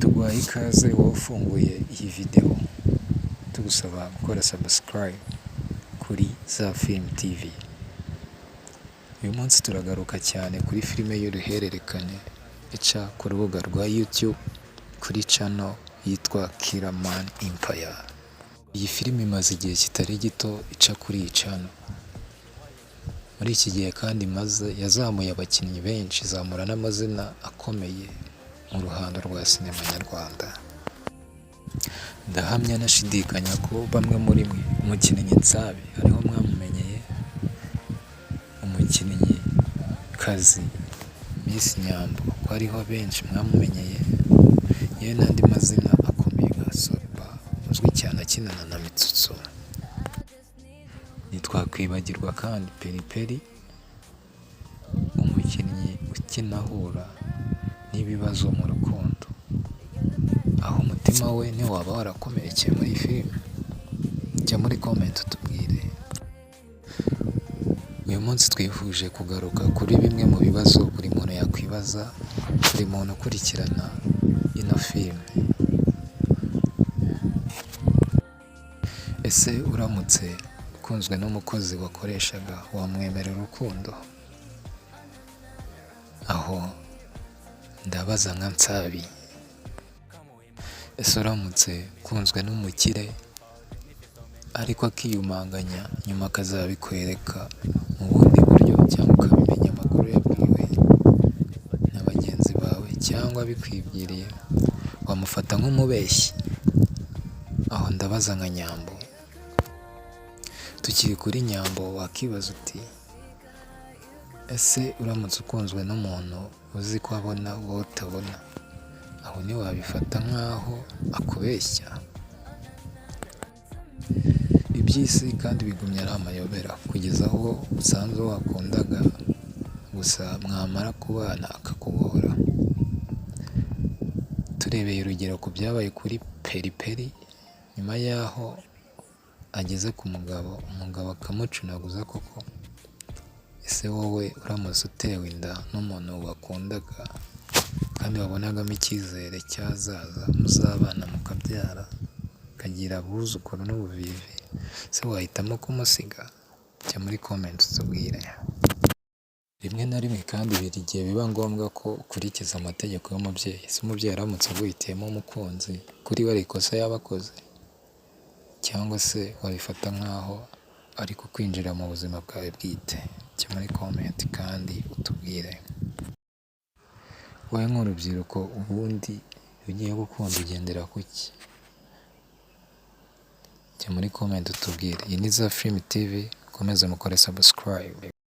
Tuguhaye ikaze wowe ufunguye iyi videwo, tugusaba gukora subscribe kuri Za Film TV. Uyu munsi turagaruka cyane kuri filime y'uruhererekane ica ku rubuga rwa YouTube kuri channel yitwa Killaman Empire. Iyi filime imaze igihe kitari gito ica kuri iyi channel. Muri iki gihe kandi imaze yazamuye abakinnyi benshi, izamura n'amazina akomeye mu ruhando rwa sinema nyarwanda. Ndahamya ntashidikanya ko bamwe muri mwe umukinnyi Nsabi ariho mwamumenyeye, umukinnyi kazi Miss Nyambo ko ariho benshi mwamumenyeye, yewe n'andi mazina akomeye nka Soruba uzwi cyane akinana na Mitsutsu. Ntitwakwibagirwa kandi Periperi, umukinnyi ukina ahura n'ibibazo mu rukundo. Aho umutima we ntiwaba warakomerekeye muri iyi filime? Jya muri comment utubwire. Uyu munsi twifuje kugaruka kuri bimwe mu bibazo buri muntu yakwibaza, buri muntu ukurikirana ino filime. Ese uramutse ukunzwe n'umukozi wakoreshaga wamwemerera urukundo? Aho ndabaza nka Nsabi. Ese uramutse ukunzwe n'umukire ariko akiyumanganya nyuma akazabikwereka mu bundi buryo cyangwa ukabimenya amakuru yabwiwe na bagenzi bawe cyangwa abikwibwiriye, wamufata nk'umubeshyi? Aho ndabaza nka Nyambo. Tukiri kuri Nyambo wakibaza uti ese uramutse ukunzwe n'umuntu uzi ko abona wowe utabona, aho ntiwabifata nk'aho akubeshya? Iby'isi kandi bigumya ari amayobera kugeza aho usanze uwo wakundaga gusa mwamara kubana akakugora. Turebeye urugero ku byabaye kuri Periperi nyuma y'aho ageze ku mugabo, umugabo akamucunaguza koko, ese wowe uramutse utewe inda n'umuntu wakundaga kandi wabonagamo icyizere cy'ahazaza muzabana mukabyara mukagira abuzukuru n'ubuvivi, ese wahitamo kumusiga? Jya muri comment utubwire. Rimwe na rimwe kandi buri igihe biba ngombwa ko ukurikiza amategeko y'umubyeyi. Ese umubyeyi aramutse aguhitiyemo umukunzi kuri we hari ikosa yaba akoze? Cyangwa se wabifata nk'aho ari kukwinjira mu buzima bwawe bwite? Jya muri comment kandi utubwire. Wowe nk'urubyiruko ubundi iyo ugiye gukunda ugendera ku ki? Jya muri comment utubwire. Iyi ni Za Film TV, mukomeze mukore subscribe.